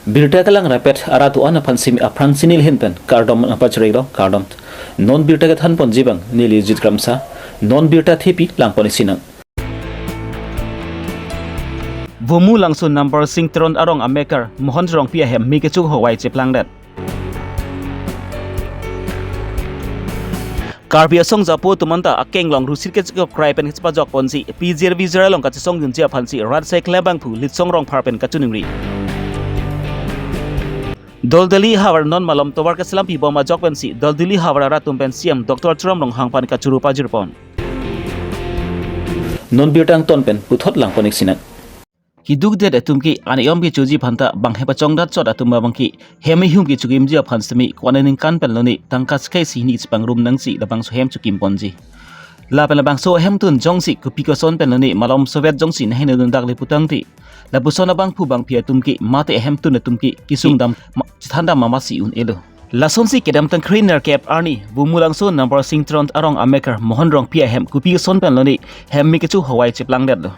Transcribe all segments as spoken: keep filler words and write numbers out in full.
Birta kelang rapet arat do-an aphan simi aphrang si neli ahin pen kardom nangpachari lo, kardom. Non birta kethan ponji abang neli Jit Kramsa, non birta thepi lang pon isi nang. Bumulangso Nambor Sing Teron arong amekar Mohon Rongpi ahem me kecho howai cheplangdet. Karbi asong japo atum anta akeng along rusir kechekop krai pen kachepajok ponsi, pijir vijir along kachesong dunji aphansi rat asai klem abangphu Litsong Rongphar pen kachiningri. Doldoli havar non malom tovar kaselam pibom ajok pensi Doldoli havar arat atum pen C M Doctor Tuliram Ronghang aphan kachoro pajir pon. Non birta angton pen puthot lang pon isi nang. Keduk det atum ke an-e-om kechoji aphanta bang hem pachongdat chot atum abang ke hem ihum kechokimji aphan simi ko-an aningkan pen lone tangka sekai si hini chepangrum nangsi labangso hem chokim ponji. Lapen labangso ahemtun jongsi kopi koson pen lone malom sovet jongsi naheno dun dak le putangte, lapuson abangphu bangphi atum ke mate ahemtun atum ke kesung dam ma-, chethan dam mama si un-elo. Lasonsi kedamtang kre nerkep arni Bumulangso Nambor Sing Teron arong amekar Mohon Rongpi ahem kopi koson pen lone hem me kecho howai cheplangdetlo.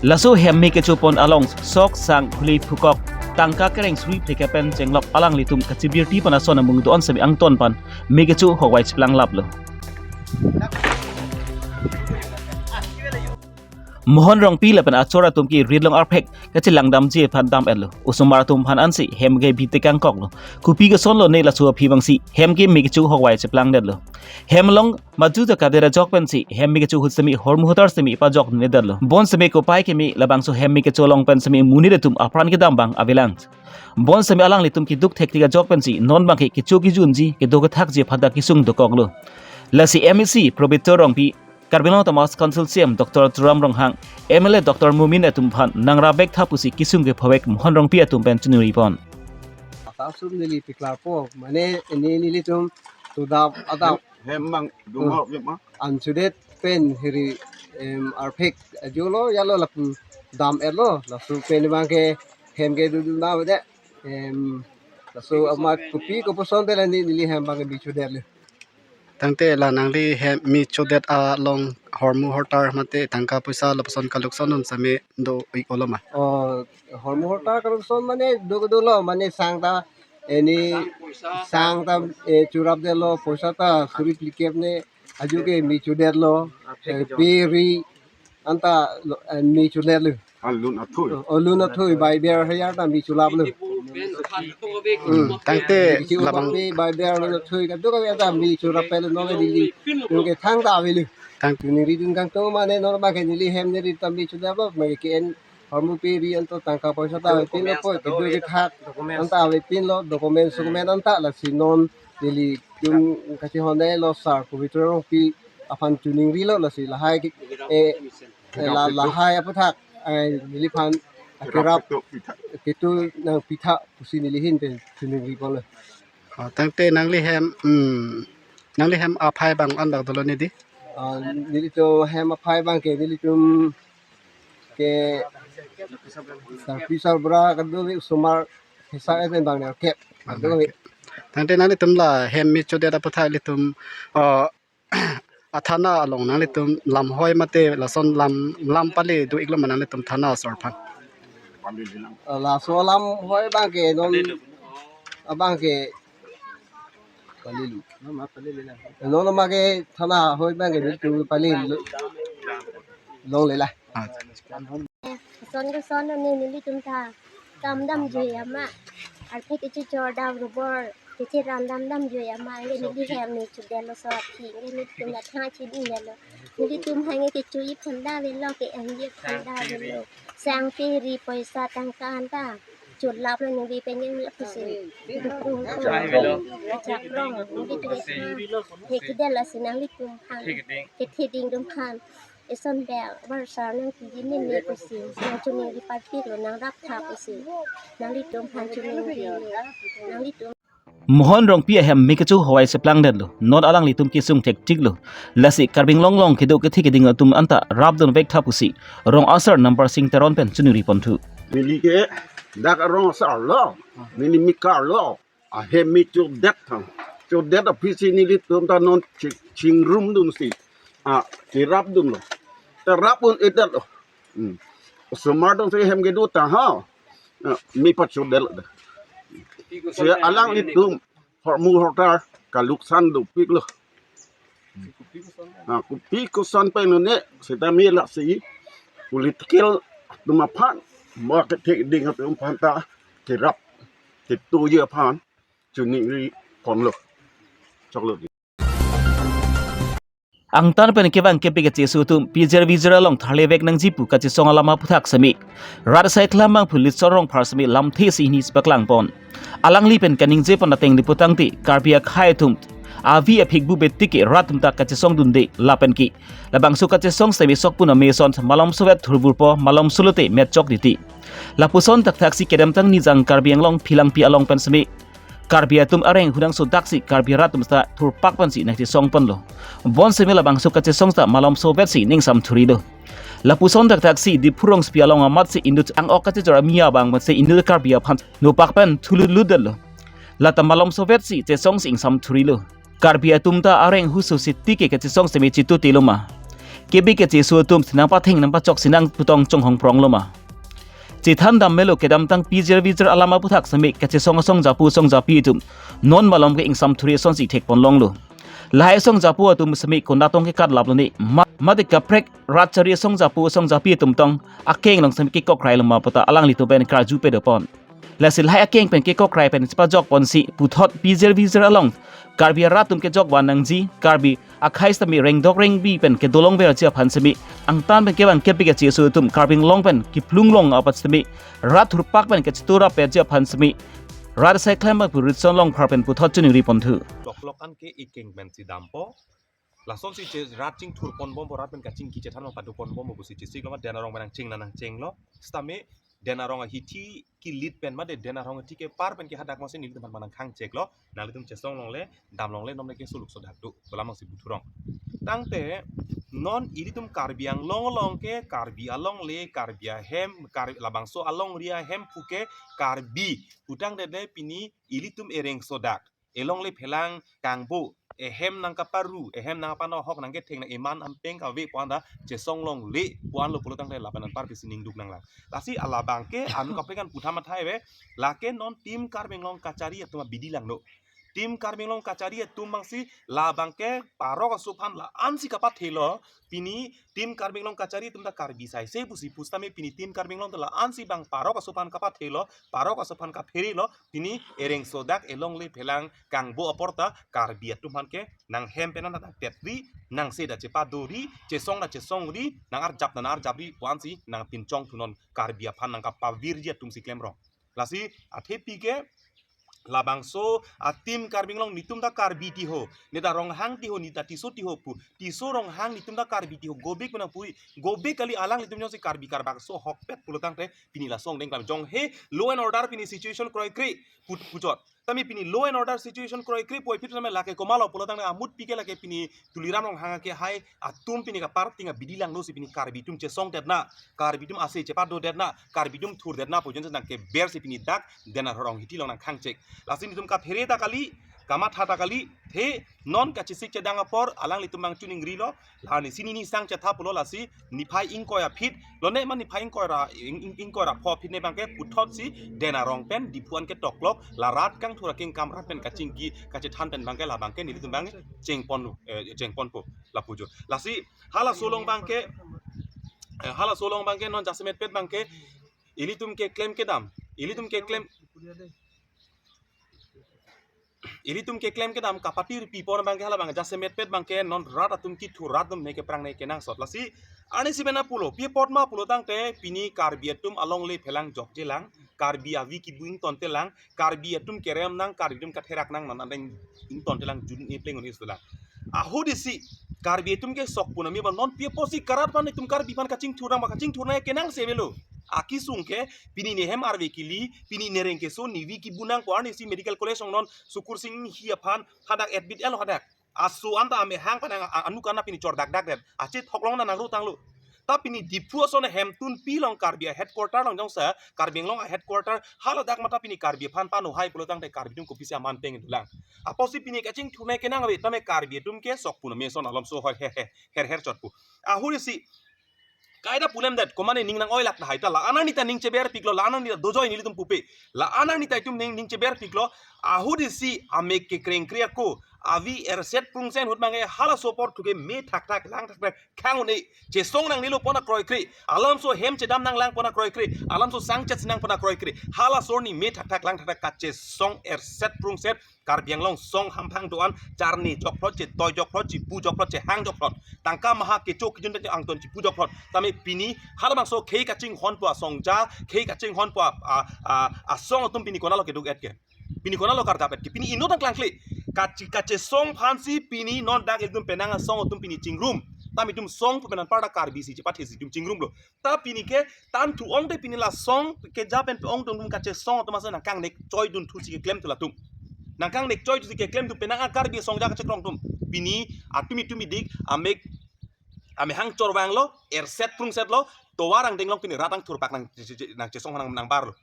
Laso hem me kecho pon along sok sang khuli phukok tangka kereng suri phleke pen chenglok alanglitum kachibirti pon ason amung do-an semi angton pen me kecho howai cheplanglaplo. Mohon Rongpi lapen achor atum ke rit along arphek kachelang damji aphan dam-etlo. Osomar atum aphan ansi hem ke bi tekang koklo. Kopi koson lone laso aphi abangsi hem ke me kecho howai cheplangdetlo. Hem along maju ta kader ajok pensi hem me kecho ahut semi hormu hotar semi pajok nedetlo. Bonsemi kopai keme labangso hem me kecho along pen semi monit atum apran kedam abang avelang. Bonsemi alanglitum keduk thektik ajok pensi non abang ke kecho kejunji kedo kethakji aphanta kesung dokoklo. Lasi M A C Pabitra Rongpi, Karbi Anglong Autonomous Council C M Doctor Tuliram Ronghang, M L A Doctor Momin atum aphan nangrap vek tha pusi kesung kephovek Mohon Rongpi atum pen chiningri pon. Asap sum neli piklarpo, mane ini nelitum tudap adap. Hem mang dungok yama. Anchudet pen hiri, em, arphek ajolo yalo lapu dam-etlo, laso pen abang ke hem ke dudun dam-et. Em, laso amat kopi koposon te la ne neli hem abang ke me chodetlo. Tangte la nangli hem me chodet along hormu hortar mate tangka poisa lapuson kalukson un seme do-ik-olo ma? Oh, hormu hortar kalukson mane do dolo, mane sang ta ini sang ta, eh, chorapdetlo, poisa ta suri phlikep ne ajo ke me chodetlo, eh, pe ri anta lo, eh, me chodetlo. Alun athui. Oh, alun athui, bai ber hayar ta me cholaplo. Hmm. Tangte isi labang upapi, bai ber alun athui kadokave ta me chorap pelo, non neli, non ke thangta avelo. Tang- Neli ridun kangtung mane non abang ke neli hem neli ta me chodetlo, mane ke en hormu pe ri anta tangka poisa ta avepinlo po, kedo kethak anta avepinlo, document socument anta, lasi non nelitum kachehonlo sar Pabitra Rongpi aphan chiningrilo, lasi lahai ke, eh, eh, la, lahai aputhak, eh, neliphan akerap ketu nangpitha pusi neli ahin pen chiningri ponlo. Oh, tangte nangli hem, hmm, nangli hem aphai abang an bak dolo ne di? Ah, nelitum hem aphai abang ke nelitum ke sarpi sarbura kadokave osomar hesai pen bang nerkep. Kadokave. Tangte nanglitum la hem me chodet aputhak ilitum, oh, athana along nanglitum lam hoi mate lason lam, lam pale do-iklo ma nanglitum thana asor aphan? Ah, laso lam hoi abang ke non abang ke palilu. Non abang ke thana hoi abang ke nelitum palilu. Longle la. Ah. Son koson ne nelitum ta kam damjui ama. Arphek kechechor dam rubor kecheran dam damjui ama. Neli hem me chodetlo so aphi. Nelitum ta thang chiding lo. Nelitum hang kecho-i phanda avelo, ke-en-i phanda avelo. Sang pe ri poisa tangka anta cholaplo, neli pen neli pusi. Dukung kong. Ajak rong. Nelitum ke thang. He kedel asi nanglitum aphan. Ketheding atum aphan. Eson bel, varsar nangpiji meme pusi, nangchiningri parpiklo, nangrap tha pusi, nanglitum aphan chiningri, nanglitum. Mohon Rongpi ahem me kecho howai cheplangdetlo, non alanglitum kesung thektiklo, lasi Karbi Anglong along kedo kethe keding atum anta rapdun vek tha pusi, rong asar Nambor Sing Teron pen chiningri ponthu. Neli ke dak rong asar lo, neli me karlo. Ahem me chodet thang. Chodet aphi si nelitum ta non chi-, chingrumdunsi. Ah, cherapdunlo. Cherap un-edetlo. Hmm. osomar dong si hem kedo tang ha. Eh, mi pachot del. Si alanglitum hormu hortar kaluksan dopiklo. Ha, kopi koson pen ne seta mi lasi political atum aphan, ma kethek ding atum aphan ta kerap ketoji aphan choningri ponlo. Choklo. Angtan pen kevang kepi kacheso atum pijir vijir along tharlevek nangji pu kachesong alam aphuthak semi rat asai klemangpu Litsong Rongphar semi lamthe si hini si paklang pon. Alangli pen kaningje pon ateng di putangte Karbi akhei atum avi aphikbu betike rat atum ta kachesong dunde lapen ke labangso kachesong semi sokpun ameson malomsovet thurvurpo, malomso lote metchok titi. Lapuson thakthak si kedamtang Nijang Karbi Anglong Phelangpi along pen semi Karbi atum areng hudang sodak si Karbi rat atum ta thurpak pensi nangchesong ponlo. Bonsemi labangso kachesong ta malomsovet si ningsam thurilo. Lapuson thakthak si Diphu Rongsopi along amat si inut ang-ok kachejor ami abang pensi inut Karbi aphan nopak pen thulutlut detlo. Lata malomsovet si chesong si ingsam thurilo. Karbi atum ta areng huso sitike kachesong semi chitu tilo ma? Kepi kacheso atum si nangpatheng nangpachok si nangputong chonghong pronglo ma? Chethan dam melo, kedamtang pijir vijir alam aphuthak semi kachesong asong japu asong japi atum non malom ke ingsam thuri asonsi thek pon longlo. Lahai asong japu atum semi konatong ke katlaplo ne, ma, mate kaprek rat chari asong japu asong japi atum tong akeng along semi kekokrai lo ma puta alanglitum pen karju pedo pon. Lasi lahai akeng pen kekokrai pen chepajok ponsi puthot pijir vijir along Karbi arat atum kejok van nangji, Karbi akhei semi rengdok rengbi pen kedolong verji aphan semi, angtan pen kevang kepi kacheso atum Karbi Anglong pen kiplung long apot semi rat thurpak pen kachitu rapetji aphan semi rat asai klemangpu Litsong Rongphar pen puthot choningri ponthu. Loklok an ke ikeng pen si dampo. Lasonsi che rat chingthur ponbompo, rat pen kachingki chethan ma padu ponbompo pusi chesik lo ma, Den Arong pen nangcheng na nangchenglo. Sitame Den Arong ahithi kilit pen mate Den Arong ahithi kepar pen ke hadak masi nelitum aphan nangkhang cheklo. Nanglitum chesong longle, dam longle, non le ke suluk sodak do. Pu alam si buthurong. Tangte non ilitum Karbi Anglong along ke, Karbi alongle, Karbi ahem, Karbi labangso alongri ahem pu ke Karbi. Putangte de pini ilitum ereng sodak, elongle phelang kangbo, ehem nangkaparu, ehem nangkapanohok, nangketheng nang eman ampeng kave pu anta chesong longle pu anlo pulotangte lapen anpar pisi ningduk nanglang. Lasi alabang ke anu kaprek an putham athai ave, lake non Team Karbi Anglong kachari atum abidi langno. Team Karbi Anglong kachari atum bangsi labang ke parok aso aphan la-ansi kapathelo, pini Team Karbi Anglong kachari atum ta Karbi saise pusi pusitame pini Team Karbi Anglong ta la-ansi bang parok aso aphan kapathelo, parok aso aphan kapherelo, pini ereng sodak, elongle phelang kangbo apor ta Karbi atum aphan ke nanghem pen nangtetri, nangse ta chepadori, chesong ta chesongri, nang-arjap ta nang-arjapri pu ansi nangpinchong thunon, Karbi aphan nangkapavirji atum si klemrong. Lasi athepi ke labangso a Team Karbi Anglong, netum ta Karbi tiho, ne ta Ronghang tiho, ne ta Tisso tiho pu. Tisso Ronghang netum ta Karbi tiho, gobik pu nangpui, gobik kali, alanglitum jongsi Karbi Karbak aso ahokpet pulotangte pini lason dengklam. Jong he law and order pini situation kroikre pu, puchot. Tame pini law and order situation kroikre pu aphi tame lake komatlo pulotangte amut pi ke lake pini Tuliram Ronghang akehai atum pini kapar ting abidi langno si pini Karbi atum chesongdetna, Karbi atum ase chepadodetna, Karbi atum thurdetna pu ajoine nangkeber si pini dak Den Arong ahithi along nangkhang chek. Lasi netum kaphere ta kali, kamatha ta kali, the non kachesik chedang apor alanglitum bang choningrilo, la nisi nini sang chetha pulo, lasi niphai ingkoi aphi, lone ma niphai ingkoi ra, ing, ing, ingkoi ra pho aphi ne bang ke puthot si Den Arong pen Diphu an ketoklok, la rat kangthur akeng kam rat pen kachingki kachethan pen bang ke labang ke nelitum bang chengpon, eh, chengponpo lapu jo. Lasi halaso along bang ke, eh, halaso along bang ke non jasemetpet bang ke ilitum keklem kedam, ilitum keklem, ilitum keklem kedam kapatir pipon bang ke hala bang jasemetpet bang ke non rat atum kithur, rat atum ne keprang ne kenangsot. Lasi arnisi mena pulo, pi apot ma pulotangte pini Karbi atum alongle phelang jokjelang, Karbi avi kibu ingtontelang, Karbi atum kerem nang, Karbi atum katherak nang, non andeng ingtontelang, jun-e pleng un-e sulang. Ahut isi Karbi atum ke sokpun ami ba non pi apotsi karat aphan itum Karbi aphan kachingthur nang ba kachingthur nang kenangse avelo. Akesung ke pini nehem arve kili, pini nereng keso, nevi kibu nang pu arnisi medical college along non Sukursing Enghi aphan hadak admit-etlo hadak. Aso anta amehang pen ang, a-, anuk an pini chordakdakdet. Achit hoklong na nangru tanglo. Ta pini Diphu ason ahemtun pi along Karbi a headquarter along jongsa, Karbi Anglong a headquarter, haladak mata pini Karbi aphan panohai pulotangte Karbi atum kopisi aman peng dulang. Apotsi pini kachingthur nang kenang ave tame Karbi atum ke sokpun ameson alomso hoi he he her her chotpu. Ahut isi Kaita pulemdet, komane ning nang-oilak tahai ta, la-an arni ta ning cheberpiklo, la-an arni ta dojoi nelitum pupe. La-an arni ta itum ning, ning cheberpiklo, ahut isi amek kekrengkre ako, avi erset prungsen ahut abangke halaso apor thu ke me thakthak, lang thakthak, khang un-e, chesong nangnelo pon akroikre, alamso hem chedam nanglang pon akroikre, alamso sang chetsi nang pon akroikre, halaso arni me thakthak, lang thakthak, kachesong erset prungset, Karbi Anglong song hamphang do-an, charni jokphlot, chetoi jokphlot, chipu jokphlot, chehang jokphlot. Tangka maha kecho kejun ta angton chipu jokphlot. Tame pini halabangso khei kachinghonpo asongja, khei kachinghonpo a, a, a, asong atum pini konatlo keduk-et ke. Pini konatlo karjap-et ke. Pini inut nangklangkle. Kachi, kachesong aphansi pini non dak ekdom penang asong atum pini chingrum. Tame itum song pu pen anparta Karbi si chepathesi itum chingrumlo. Ta pini ke tan thu-ong te pini la song keja pen pe-ong dongdung kachesong atum aso nangkangnek choidun thusi keklemthu latum. Nangkangnek choidunsi keklemthu penang a Karbi asongja kachekrong atum. Pini atum itum idik amek, amehang chorvanglo, erset prungsetlo, tovar angdeng along pini rat angthurpak nang, nangchesong nang, nangbarlo.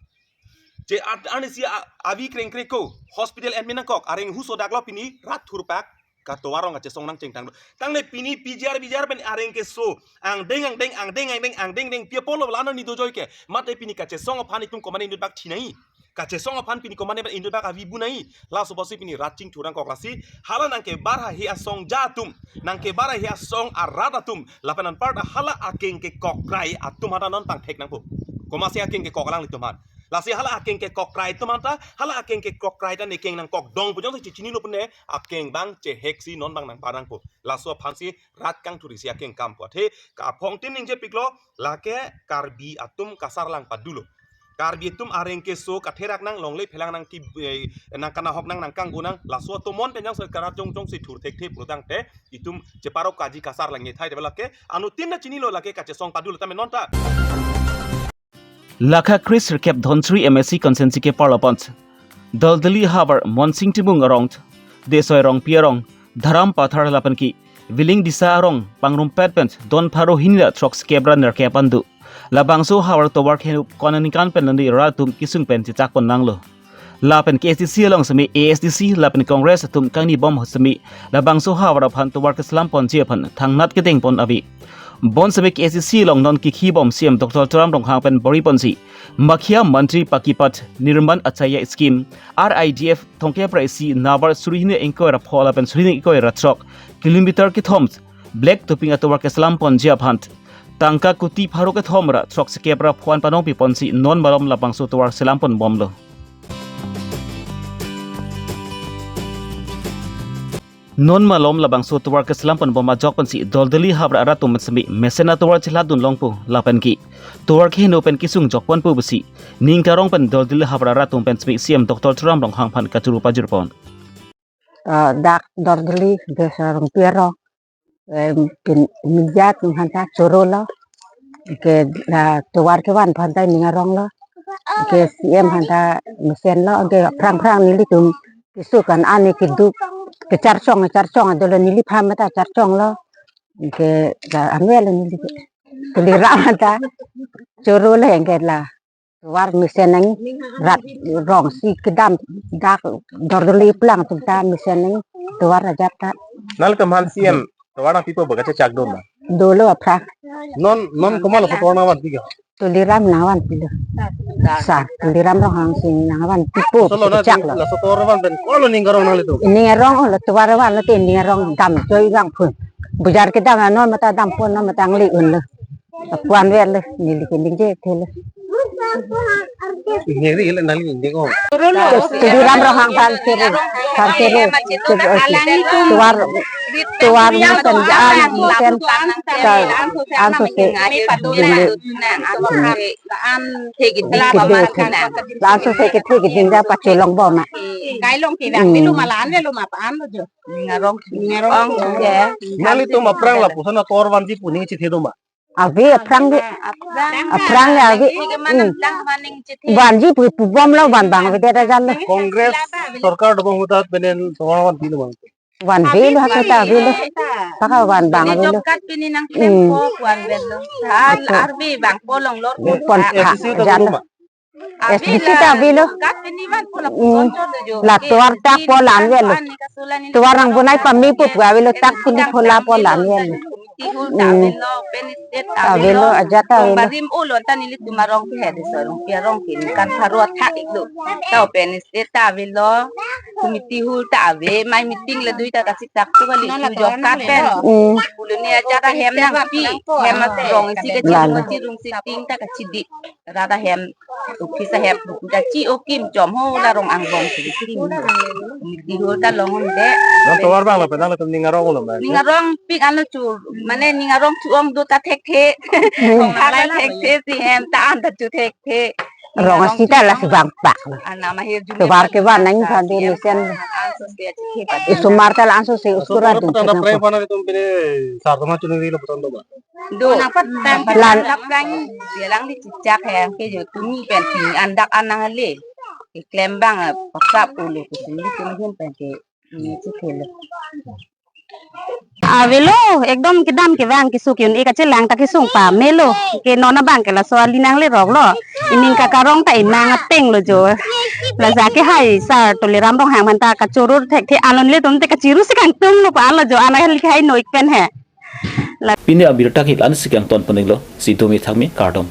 Je at, arnisi a, avi krengkre ako, hospital admit nangkok, areng huso daklo pini rat thurpak, katovar along kachesong nangchengtanglo. Tangne pini P G R, V G R pen areng keso, angdeng, angdeng, angdeng, angdeng, angdeng, deng, pi apotlo la-an arni dojoi ke. Mate pini kachesong aphan itum komane inut bak thi nangji. Kachesong aphan pini komane inut bak avi bu nangji. Laso apotsi pini rat chingthur nangkok lasi. Hala nangkebar haihe asongja atum, nangkebar haihe asong arat atum, lapen anparta hala akeng kekokrai atum aphanta non pangthek nangpo. Komatsi akeng kekok alanglitum aphan. Lasi hala akeng kekokrai atum aphanta, hala akeng kekokrai ta ne keng nangkokdong pu jongsi chechinilo pune, akeng abang cheheksi non abang nangbar nangpo. Laso aphansi rat kangthurisi akeng kampo. Athe ka aphong tin ningjepiklo, lake Karbi atum kasarlang padulo. Karbi atum areng keso katherak nang, longle phelang nang ki, eh, nangkanahok nang, nangkanggo nang, laso atomon pen jongsi karat jongjongsi thurthekthe pulotangte, itum cheparok kaji kasarlang nge thai te lake, anuttin ta chinilo lake kachesong padulo tame non ta. Lakha kre sirkep Dhansiri M A C constituency ke parlopons. Doldoli havar Monsing Timung arong, Desoi Rongpi arong, Dharam Pathar lapen ke Viling Disa arong pangrumpet pen don pharo hini ra throksikep ra nerkep an do. Labangso havar tovar keheno konat aningkan pen landi rat atum kesung pen chechak pon nanglo. Lapen K A C C along semi A S D C lapen Congress atum kangnibom semi labangso havar aphan tovar keselam ponji aphan thangnat kedeng pon ave. Bonsemi K A C C along non kekhibom C M Doctor Tuliram Ronghang pen bor-i ponsi Mukhya Mantri Pakipath Nirman Acharya Scheme, R I D F thomkep ra isi navar suri hini ingkoi ra pho lapen suri hini ingkoi ra throk kilometer kethom black topping atovar keselam ponji aphan tangka kuti pharo kethom ra throksikep ra pho an panong piponsi non malom labangso tovar selam ponbomlo. Non malom labangso tovar keselam ponbom ajok pensi Doldoli havar arat atum semi mesen atovar cheladun longpo lapen ke tovar keheno pen kesung jok ponpo pusi ning karong pen Doldoli havar arat atum pen semi C M Doctor Tuliram Ronghang aphan kachoro pajirpon. Ah, dak Doldoli Desoi Rongpi arong, em, pin, media atum aphanta chorolo. Ke la tovar kevan aphanta ning aronglo. Ke C M aphanta mesenlo. Ke aphrang aphrang nelitum keso kan ani keduk kecharchong, charchong adolo, neliphan mate charchonglo. Ke la anwelo neli ke. Tuliram aphanta chorolo ke la. Tovar mesen nang rat rong si kedam dak Doldoli plang atum ta mesen nang tovar ajat ta. Nanglitum aphan C M tovar nangpipo ba kachechak do ma? Dolo aphrang. Non, non komatlo tovar nangvanpi ke? Tuliram nangvanpilo. Sar Tuliram Ronghang si nangvanpipo. Solo na chak lo. Laso tovar van pen komatlo ning karong nanglitum? Ning arong lo tovar vanlo te ning arong damjoi vangphu. Bujar kedam non mate dampon non mate angli unlo. Puan verlo, neli ke ningje thelo. Neli le nangli ningje ko. Tuliram Ronghang aphan sere, aphan sere. Tovar, tovar mesen an, mesen ka, anso se. Dili. An thek, la anso se kethe keding ja pacholongbom ma. Kailong ke vang, hmm, velo ma la-an velo ma pa-an lo jo. Ngarong, ngarong. Nanglitum aphrang lapuson atovar vanji pu ning chethe do ma? Ave aphrang ke. Aphrang ke ave. Hmm. Vanji pu, pubomlo, van bang avedet ajanlo. Congress sorkar dobom ahut ta penen tovar vanpilo ma? Vanvelo, hako ta avelo. Paka van bang avelo. Job card pini nangklem, hmm, ko vanvelo. Hal, acho, arve vangpo longlor. Pon, A S D C ta ajanlo. Dobom ma? S D C ta avelo. Hmm. La tovar tak po la-an velo. Tovar nangbonai pame pu pu avelo, tak pini po la po la-an velo. committee hall ta, hmm, avelo, open stage ta, ta avelo, avelo, ajat ta rong avelo. Barim olo ta nelitum arong ke hedi so, arong ke arong ke ningkan pharo athak iklo. Ta open stage ta avelo, committee hall ta ave, mai meeting laduita kachechak tu kali, non tu la jok toran kat pen. Lo. Hmm. Pulo ni ajat ahem nangpi, hem arong isi kachirung, lalo, kachirung sitting ta kachidi. Rat ahem, office ahem, ta chi okim chom ho la rong angbong si kiri. Committee hall ta long un de. Non tovar abang lo, penang lo tum ning arong lo, ma. Ning arongpik anlo chu, mane ning arong chu-ong do ta thekthe. Hmm. Rong ta thekthe si hem ta an ta chu thekthe. Rong asi ta lasi bang pak. Ana mahir junior. Tovar kevan nang, ansa phan si hem desen. An so si achi thekthe. Isomar ta la-an so si uskura. Aso dun putang thek na pre nangpo. Pana tum pini sar toma chunung ri lo putang do ba. Do. Nang patang, lan, patang laplang, bilang di chechak hem ke jo tumi pen pini an dak an nangle. Keklem abang, eh, paksa pulo ke sini ke mungkin pen ke, ini sih kele. Avelo, ekdom kedam kevang kesuk un-e kachelang ta kesung pamelo. Ke non abang ke laso ali nanglerok lo. Ining kakarong ta inang ateng lo jo. La ja ke hai sar Tuliram Ronghang aphan ta kachoro thekthe, alon le tum te kachiru si kangtung lo pa lo jo, ana hali hai noik pen he. Pini abirta ke la-an si kangton pon iklo, si dumi thakmi, kardom.